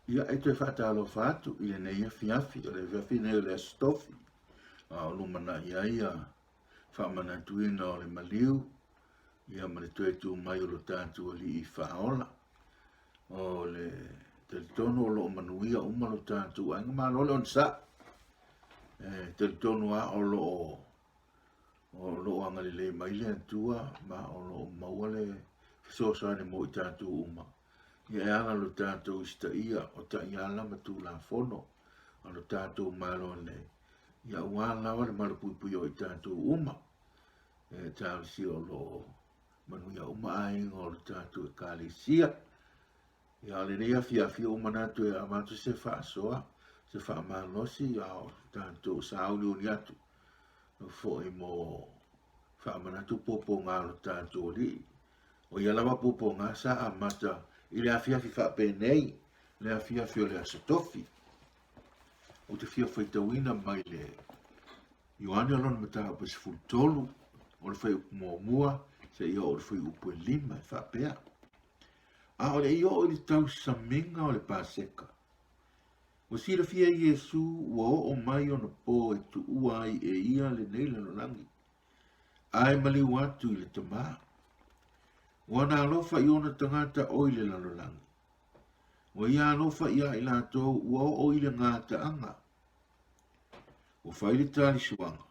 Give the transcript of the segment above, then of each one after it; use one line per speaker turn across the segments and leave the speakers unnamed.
Ia, e toe faatalofa atu i lenei afiafi, o le afiafi lenei o le Aso Tofi, a o lumanai ai ia faamanatuina o le maliu, ia ma le toe tu mai o lo tatou Alii Faaola. O le talitonu o lo o manuia uma lo tatou aiga, malo le onosai. E talitonu lava o lo o O lo o agalelei mai le Atua ma o lo o maua le fesoasoani mo i tatou uma. Ia e ala lo tatou usitaia o taiala ma Tulafono a lo tatou Malo nei, ia aua lava le malupuipuia o i tatou uma. E talosia o lo o manuia uma aiga o lo tatou Ekalesia. Ia, o lenei afiafi ua manatu e avatu se faasoa, se faamalosi, a o tatou sauniuni atu foi mo faamanatu puapuaga o lo tatou Alii. O ia lava puapuaga sa amata i le afiafi faapenei, le afiafi o le Aso Tofi. Ou te fia faitauina mai le Ioane o lona mataupu e 13, o le fuaiupu muamua seia oo i le fuaiupu e 5 e faapea. A o le i oo i le tausamiga o le Paseka, ua silafia e Iesu ua oo mai ona po e tuua ai e ia lenei lalolagi, ae maliu atu i le Tama. Ua ona alofa i ona tagata o i le lalolagi. Ua ia alofa ia i latou ua oo i le gataaga. Ua fai le talisuaga,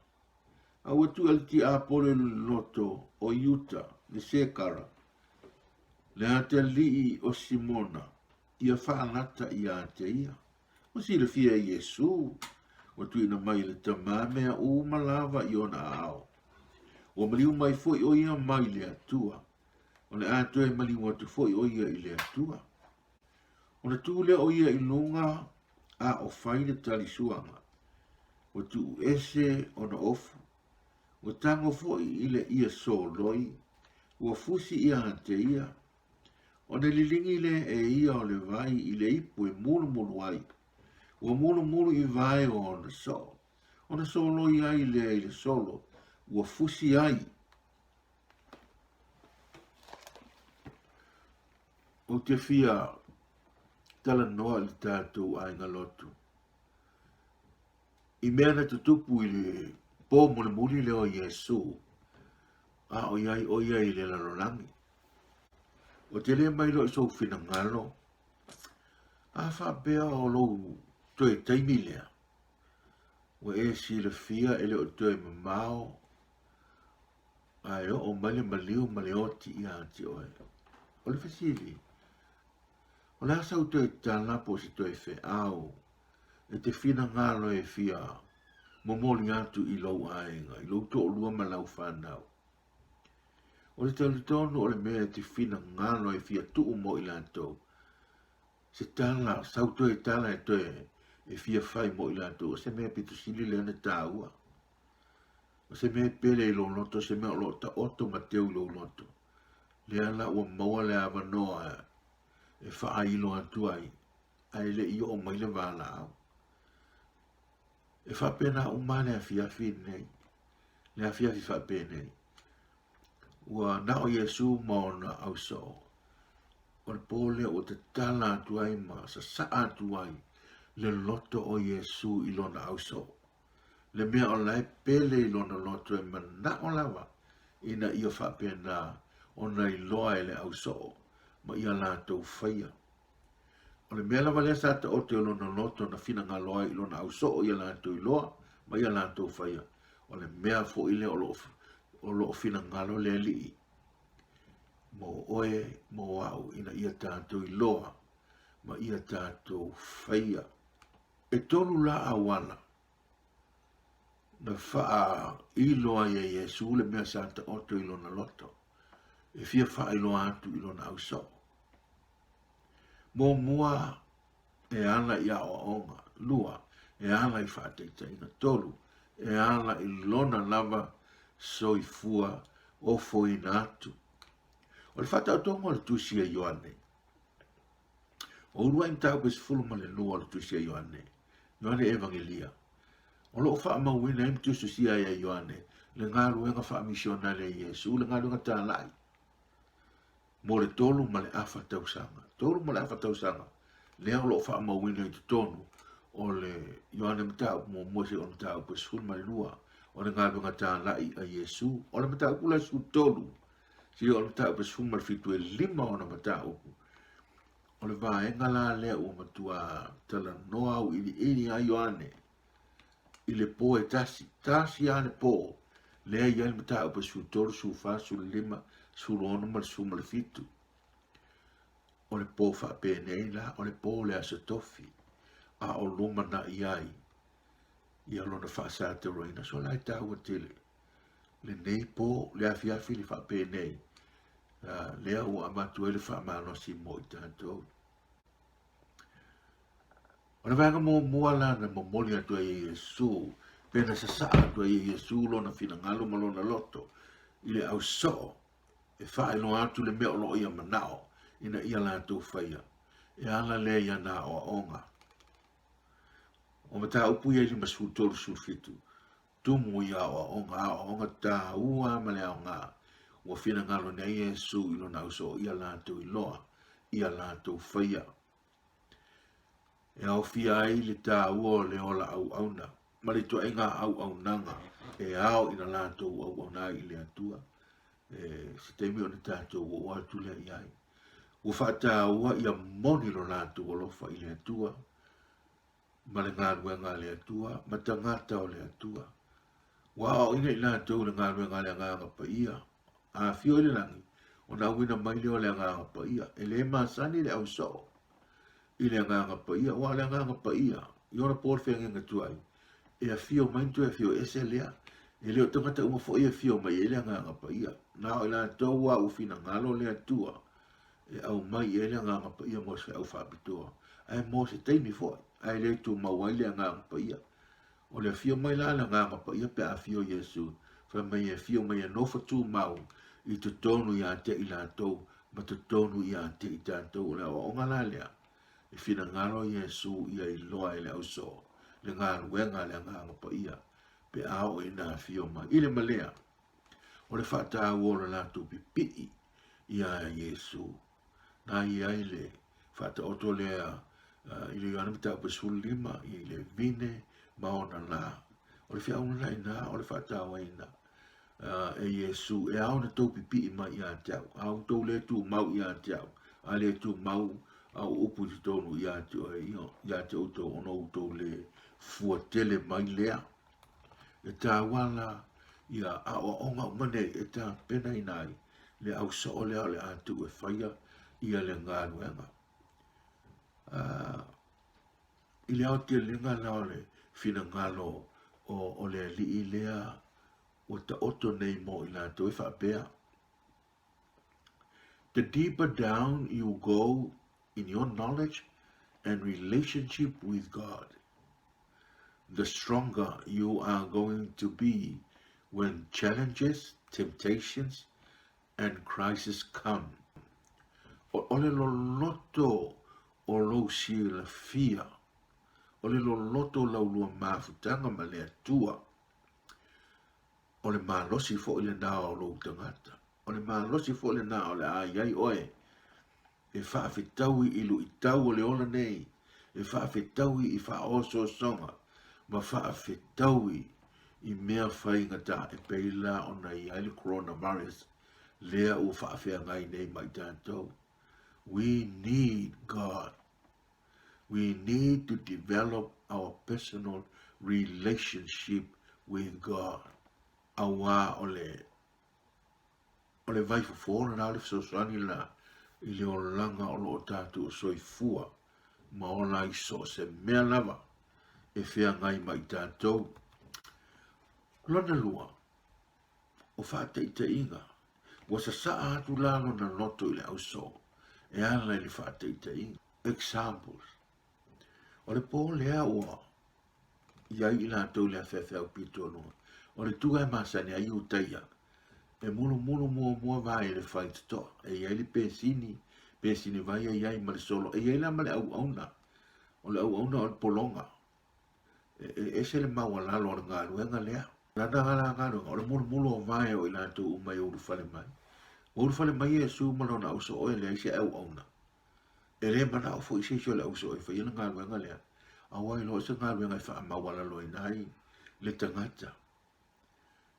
a ua tuu e le tiapolo i le loto o Iuta le Sekara, le atalii o Simona, ia faalata ia te ia. Ua silafia e Iesu, ua tuuina mai e le Tama mea uma lava i ona aao. Ua maliu mai foi o ia mai le Atua, o le a toe maliu atu foi o ia i le Atua. Ona tu lea o ia i luga a o fai le talisuaga, ua tuu ese ona ofu, ua tago foi i le ie soloi, ua fusi ia te ia, ona liligi lea e ia o le vai i le ipu e mulumulu ai, ua mulumulu i vae o ona soo, ona soloi ai lea i le solo, ua fusi ai. Ou te fia talanoa i le tatou aiga lotu i mea na tutupu i le po mulimuli lea o Iesu a o i ai o ia i le lalolagi. Ou te le mailoa i sou finagalo, a faapea o lou toe taimi lea, ua e silafia e le o toe mamao ae oo mai le maliu ma le oti ia te oe. O le fesili, o le a sau toe tala po o se toe feau e te finagalo e fia momoli atu i lou aiga, i lou toalua ma lau fanau? O le talitonu o le mea e te finagalo e fia tuu mo i latou, se tala, sau toe tala e toe e fia fai mo i latou, o se mea pito sili lea ona taua. O se mea e pele i lou loto, o se mea o lo o taoto ma teu i lou loto. Lea la ua maua le avanoa e faailo atu ai, ae le i oo mai le valaau. E faapena uma le afiafi lenei, le afiafi faapenei. Ua na o Iesu ma ona ausoo. O le po lea ua tatala atu ai ma sasaa atu ai le loto o Iesu i lona ausoo. Le mea o la e pele i lona loto e manao lava ina ia faapena ona iloa e le ausoo ma ia latou faia. O le mea lava lea sa taoto i lona loto na finagalo ai i lona ausoo ia latou iloa ma ia latou faia, o le mea foi lea o lo o, o lo o finagalo le Alii mo oe, mo au, ina ia tatou iloa ma ia tatou faia. E tolu la auala na faailo ai e Iesu le mea sa taoto i lona loto, e fia faailoa atu i lona ausoo. Muamua, e ala i aoaoga. Lua, e ala i faataitaiga. Tolu, e ala i lona lava soifua ofoina atu. O le faataotoga o le tusi a Ioane, O uluai mataupu e 12 o le Tusi a Ioane, Ioane Evagelia, o lo o faamauina ai ma tusitusia ai e Ioane le galuega faamisionale a Iesu, le galuega talai, mo le tolu ma le afa tausaga. Tolu ma le afa tausaga. Lea o lo o faamauina i totonu o le Ioane Mataupu muamua seia oo i le mataupu e 12 o le galuega talai a Iesu. O le mataupu la 13 seia oo i le mataupu e 17 e 5 ona mataupu. O le vaega la lea ua matua talanoa auiliili ai Ioane i le po e tasi, tasi lava le po lea e i ai le mataupu e 13, 14, 15, 16 ma le 17. O le po faapenei la, o le po o le Aso Tofi, a o lumanai ai ia lona faasatauaina. So la e taua tele lenei po, le afiafi le faapenei, lea ua avatu ai le faamalosi mo i tatou. O le vaega muamua la na momoli atu ai e Iesu, pe na sasaa atu ai e Iesu lona finagalo ma lona loto i le ausoo e faailoa atu le mea o lo o ia manao ina ia latou faia, e ala lea i ana aoaoga. O mataupu ia i 53 17, tumu i aoaoga, aoaoga taua ma le aoga ua finagalo nei Iesu i lona ausoo ia latou iloa, ia latou faia. E aofia ai le taua o le ola auauna ma le ituaiga auaunaga e ao ina latou auauna ai i le Atua. E, se taimi ona tatou oo atu lea i ai. Ua faataua ia moni lo latou alofa i le Atua ma le galuega a le Atua ma tagata o le Atua. Ua aoaoina i latou i le galuega a le Agaga Paia. A afio i le lagi, ona auina mai lea o le Agaga Paia. E le masani le ausoo i le Agaga Paia, aua o le Agaga Paia, i ona po o le feagaiga tuai, e afio mai toe afio ese lea. E le o tagata uma foi e afio mai ai le Agaga Paia. Na o i latou a ua finagalo le Atua e aumai i ai le Agaga Paia mo se feau faapitoa, ae mo se taimi foi, ae le tumau ai le Agaga Paia. O le afio mai la le Agaga Paia pe a afio Iesu, fai mai e afio mai e nofo tumau i totonu ia te i latou ma totonu ia te i tatou. O le aoaoga la lea, e finagalo Iesu ia iloa e le ausoo le galuega a le Agaga Paia pe a oo ina afio mai. I le malea, o le faataua o le latou pipii iā Iesu. Na i ai le faataoto lea i le Ioane Mataupu 15 i le vine ma ona la. O le feauga la ina o le faatauaina e Iesu e ao na tou pipii mai ia te au. A outou le tumau ia te au, a le tumau au upu i totonu ia te oe, ia te outou ona outou le fua tele mai lea. E tāua la ia aoaoga uma nei e tapenaina ai le ausoo lea o le a tuu e faia ia le galuega. I le aotelega la o le finagalo o, o le alii lea ua taoto nei mo i latou e faapea, The deeper down you go in your knowledge and relationship with God, the stronger you are going to be when challenges, temptations, and crises come. O, o le loloto o lou silafia, o le loloto o lau lua mafutaga ma le Atua, o le malosi foi lena o lou tagata. O le malosi foi lena o le a i ai oe e faafetaui i luitau o le ola nei, e faafetaui i faaosoosoga, ma faafetaui i mea faigata e pei la ona i ai le coronavirus lea ua faafeagai nei ma i tatou. We need God. We need to develop our personal relationship with God. Auā o le O le vaifofo lena o le fesoasoani lena i le olaga o lo o tatou soifua ma ola ai so o se mea lava e feagai ma i tatou. Lona lua, o faataitaiga. Ua sasaa atu la lona loto i le ausoo e ala i le faataitaiga. Examples. O le pō lea ua i ai i latou i le afeafe au pito o luga. O le tuga e masani ai Iutaia, e mulumulu muamua vae i le faitotoa. E i ai le pesini, pesini vai e i ai ma le solo. E i ai la ma le auauna. O le auauna o le pologa. E, e ese le maualalo o le galuega lea. Lana la galuega, o le mulumulu o vae o i latou uma e ulufale mai. Ua ulufale mai Iesu ma lona ausoo e leai se auauna. E le manao foi se isi o le ausoo e faia le galuega lea, aua e iloa o se galuega e faamaualaloina ai le tagata.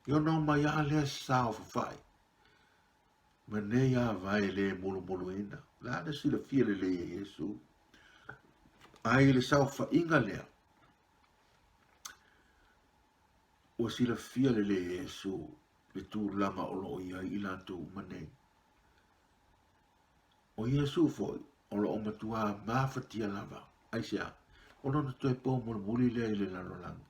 Ia ona omai lava lea saofafai ma nei ava e le mulumuluina. O le a na silafia lelei e Iesu. Ae i le saofaiga lea, ua silafia lelei e Iesu le tulaga o lo o i ai i latou uma nei. O Iesu foi, o lo o matuā mafatia lava. Aisea? O lona toe pou mulimuli lea i le lalolagi.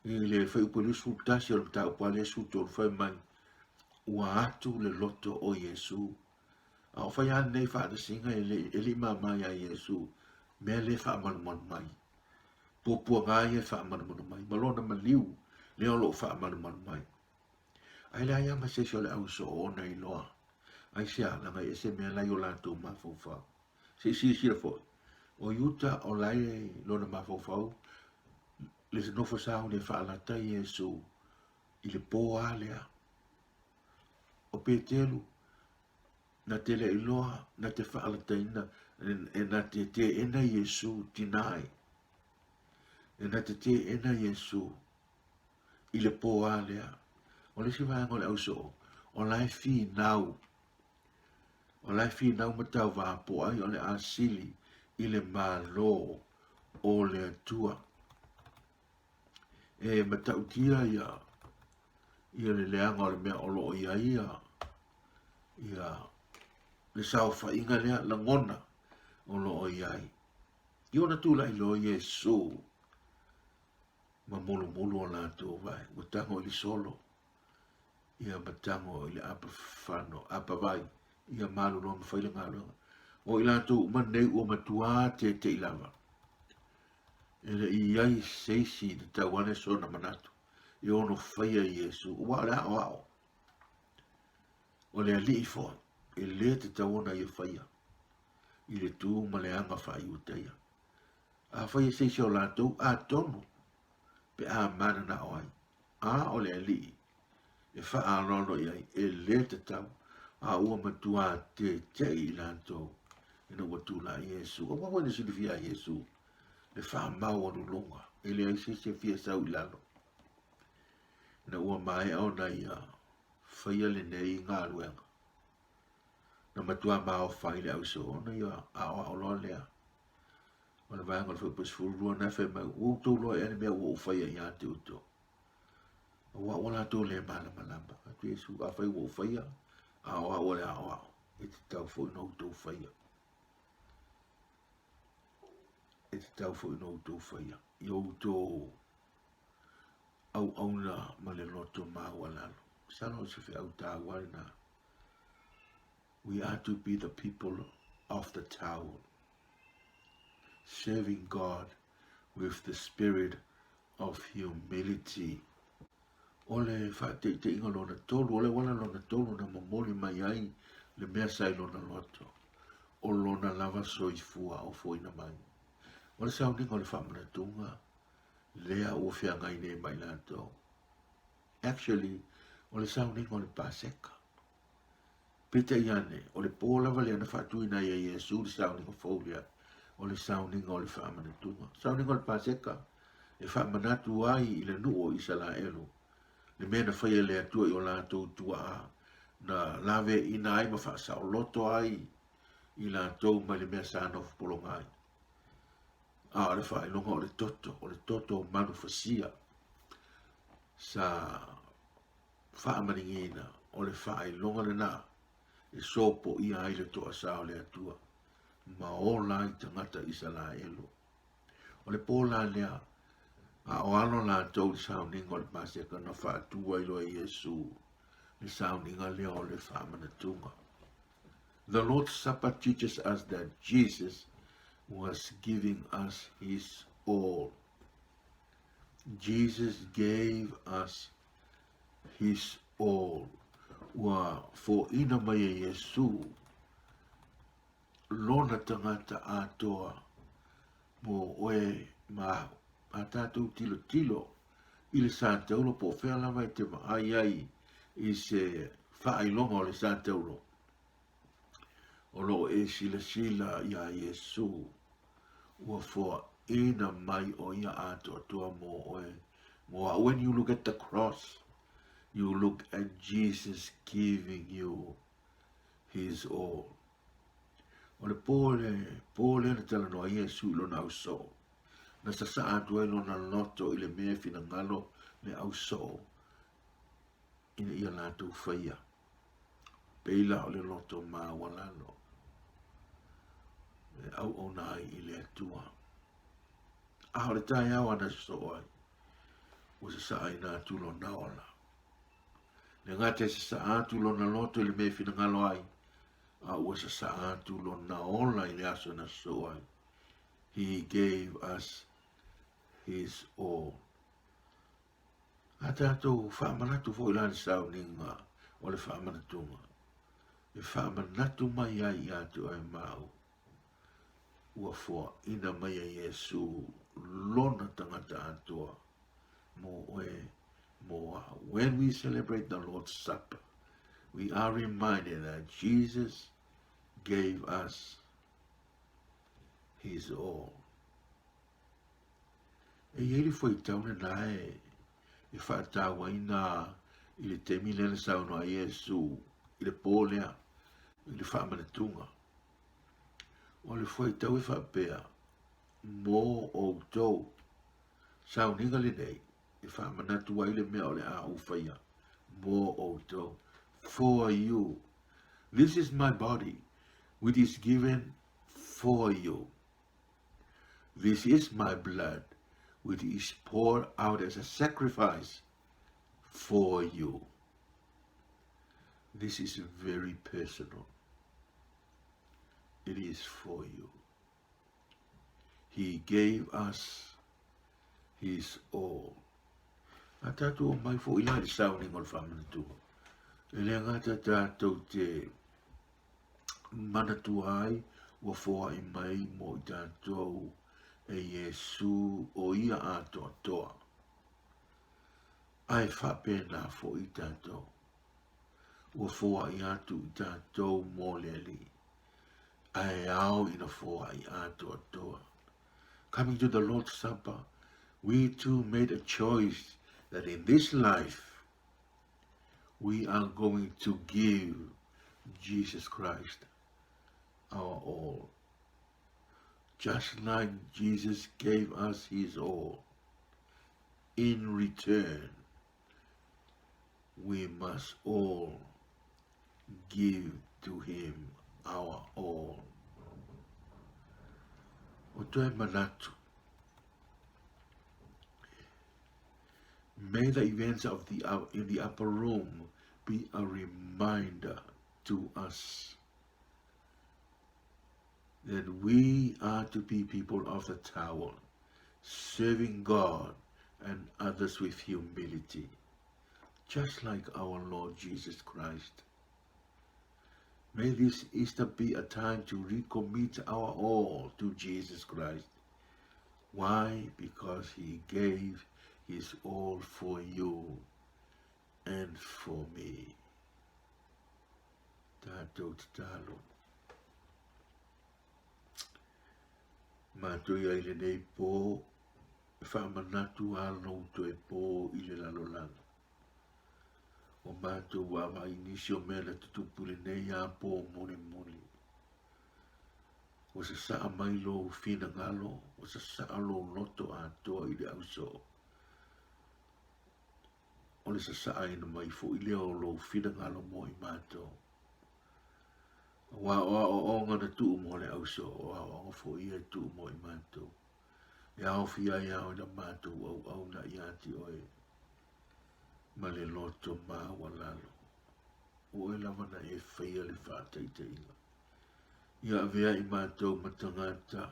I le fuaiupu e 21 o le mataupu a le 13 fai mai, ua atu le loto o Iesu. A o fai lava lenei faatasiga e le, e le i mama iā Iesu, mea le faamalumalu mai. Puapuaga ia e faamalumalu mai, ma lona maliu lea o lo o faamalumalu mai. Ae leai lava ma se isi o le au soo ona iloa. Aisea, leaga e ese mea la i o latou mafaufau. Se i silasila foi, o Iuta o la e lona mafaufau le nofo sauni e faalata Iesu i le pō a lea. O Petelu, na te le iloa, na te faalataina, e na te teena Iesu, deny. E na te teena Iesu i le pō a lea. O le isi vaega o le ausoo, o la e finau, o la e finau ma tauvā po ai o le a sili i le Malo o le Atua. E matautia ia, ia le leaga o le mea o lo o i ai ia, ia le saofaiga lea, lagona o lo o i ai. I ona tulai loa Iesu ma mulumulu o latou vae, ua tago i le solo, ia ma tago i le apafano, apavai, ia malolo ma fai le galuega. O i latou uma nei ua matuā teteʻi lava. E le i i ai se isi na tau ane sona manatu e ono faia Iesu, aua o le aoao, o le alii foi, e le tatau ona ia faia i le tu ma le aga faa-Iutaia. Afai e se isi o latou, atonu pe a mananao ai, a o le Alii e faaaloalo i ai, e le tatau, a ua matuā teteʻi i latou ina ua tulai Iesu. Aua foi na silafia ai Iesu le faamaualuluga, e leai se isi e fia sau i lalo. Ina ua maea ona ia faia lenei galuega, na matuā maofa ai le ausoo ona ia aoao loa lea. O le vaega o le fuaiupu 12 na e fai mai, ua outou loa ea le mea ua ou faia ia te outou. Aua ua latou le malamalama. Atu Iesu, afai ua ou faia, a o au o le aoao, e tatau foi ona outou faia. E tatau foi ona outou faia. I outou auauna ma le loto maualalo. Masalo o se feau taua lena. We are to be the people of the towel, serving God with the spirit of humility. O le faateiteiga lona tolu, o le auala lona tolu na momoli mai ai le mea sa i lona loto, o lona lava soifua ofoina mai. O le sauniga o le faamanatuga lea ua feagai nei ma i latou. Actually, o le sauniga o le Paseka. Peitai ane, o le pō lava lea na faatuina ai e Iesu le sauniga fou lea, o le sauniga o le faamanatuga. Sauniga o le Paseka e faamanatu ai i le nuu o Isalaelu le mea na faia e le Atua i o latou tuaa, na laveaiina ai ma faasaoloto ai i latou mai le mea sa nofo pologa ai. A o le faailoga o le toto, o le toto o manufasia sa faamaligiina, o le faailoga lena e sopoia ai le toasa o le Atua ma ola ai tagata Isalaelu. O le pō la lea, a o alo latou i le sauniga o le Paseka na faatu ai loa e Iesu le sauniga lea o le faamanatuga. The Lord's Supper teaches us that Jesus was giving us his all. Jesus gave us his all. Ua fōina mai e Iesu lona tagata atoa mō oe ma au. A tātou tilotilo i le sātaulo po o fea lava e te vaai ai i se faailoga o le sātaulo. O lo o e silasila iā Iesū, ua foaina mai ʻo ia atoatoa mō ʻoe, mō au. When you look at the cross, you look at Jesus giving you his all. O le pō le pō lea na talanoa ai Iesū i lona ausoo. Na sasaa atu ai lona loto i le mea e finagalo le ausoo ina ia latou faia. Pei la o le loto maualalo e auauna ai i le Atua. A o le taeao ana sosoo ai, ua sasaaina atu lona ola. Le gata e sasaa atu lona loto i le mea e finagalo ai, a ua sasaa atu lona ola i le aso na sosoo ai. He gave us his all. A tātou faamanatu foi la le sauniga o le faamanatuga, e faamanatu mai ai ia te oe ma au, ua foaina mai e Iesū lona tagata atoa mō oe mō au. When we celebrate the Lord's Supper, we are reminded that Jesus gave us his all. E i ai le fuaitau lena e, e faatauaina i le taimi lea na saunoa ai Iesu i le pō lea, i le faamanatuga. O le fuaitau e faapea, mō outou, sauniga lenei, e faamanatu ai le mea o le a ou faia, mō outou, for you. This is my body, which is given for you. This is my blood, which is poured out as a sacrifice for you. This is very personal. It is for you. He gave us his all. A tātou o mai fo i la le sauniga o le whamanatua. E le ngata tātou te manatua ai ua foai mai mo i tātou e Iesū o ia atoatoa. Ae faapena foi tātou. Ua foai atu i tātou mō le Alii. Ae ao ina foai atoatoa. Coming to the Lord's Supper, we too made a choice that in this life we are going to give Jesus Christ our all. Just like Jesus gave us his all. In return, we must all give to him our all. O toe manatu. May the events of the, in the upper room be a reminder to us that we are to be people of the towel, serving God and others with humility, just like our Lord Jesus Christ. May this Easter be a time to recommit our all to Jesus Christ. Why? Because he gave his all for you and for me. Tātou tatalo. Mātou ia i lenei pō, e whaamanatu a lou toe pō i le lalolalo. O mātou vaavaai nisi o mea na tutupu i lenei a pō mulimuli. Ua sasaa mai lou finagalo, ua sasaa lou loto atoa i le ausoo. O le sasaaina mai foi lea o lou finagalo mo i matou. Aua o aoaoga na tuu mo le ausoo, o aoaoga foi ia e tuu mo i matou. E aofia ai a oe na matou auauna ia te oe ma le loto maualalo. O oe lava na e faia le faataitaiga. Ia avea i matou ma tagata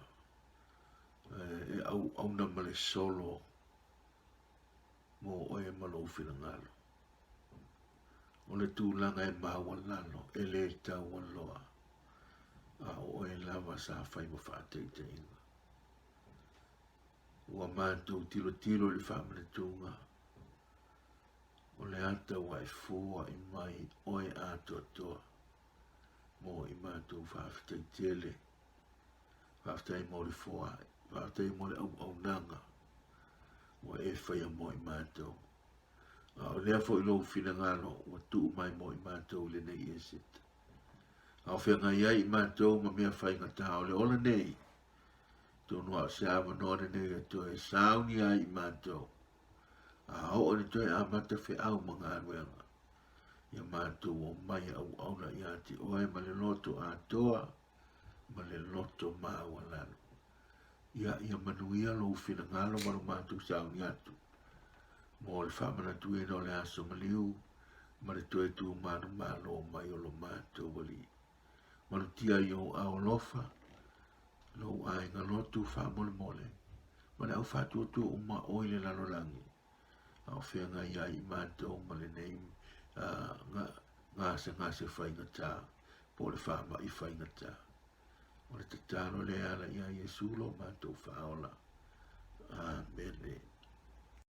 e auauna ma le solo mo oe ma lou finagalo. O le tulaga e maualalo, e le taualoa, a o oe lava sa fai ma faataitaiga. Ua matou tilotilo i le faamanatuga, o le ata ua e foai mai oe atoatoa. Mo i matou faafetai tele. Faafetai mo le foai. Faafetai mo le auaunaga ua e faia mo i matou. A o lea foi lou finagalo ua tuu mai mo i matou i lenei Eseta. A o feagai ai i matou ma mea faigata o le ola nei, atonu a o se avanoa lenei e toe sauni ai i matou, a oo ina toe amata feau ma galuega, ia matou omai e auauna ia te oe ma le loto atoa ma le loto maualalo. Ia, ia manuia lou finagalo ma lo matou sauni atu mo le faamanatuina o le aso maliu ma le toe tu manumalo mai o lo matou Alii. Malutia i ou ao alofa, lou aiga lotu faamolemole, ma le au faatuatua uma o i le lalolagi, a o feagai ai i matou ma lenei gasegase faigata po o le faamai faigata. O le tatalo lea e ala ia Iesu lo matou faaola.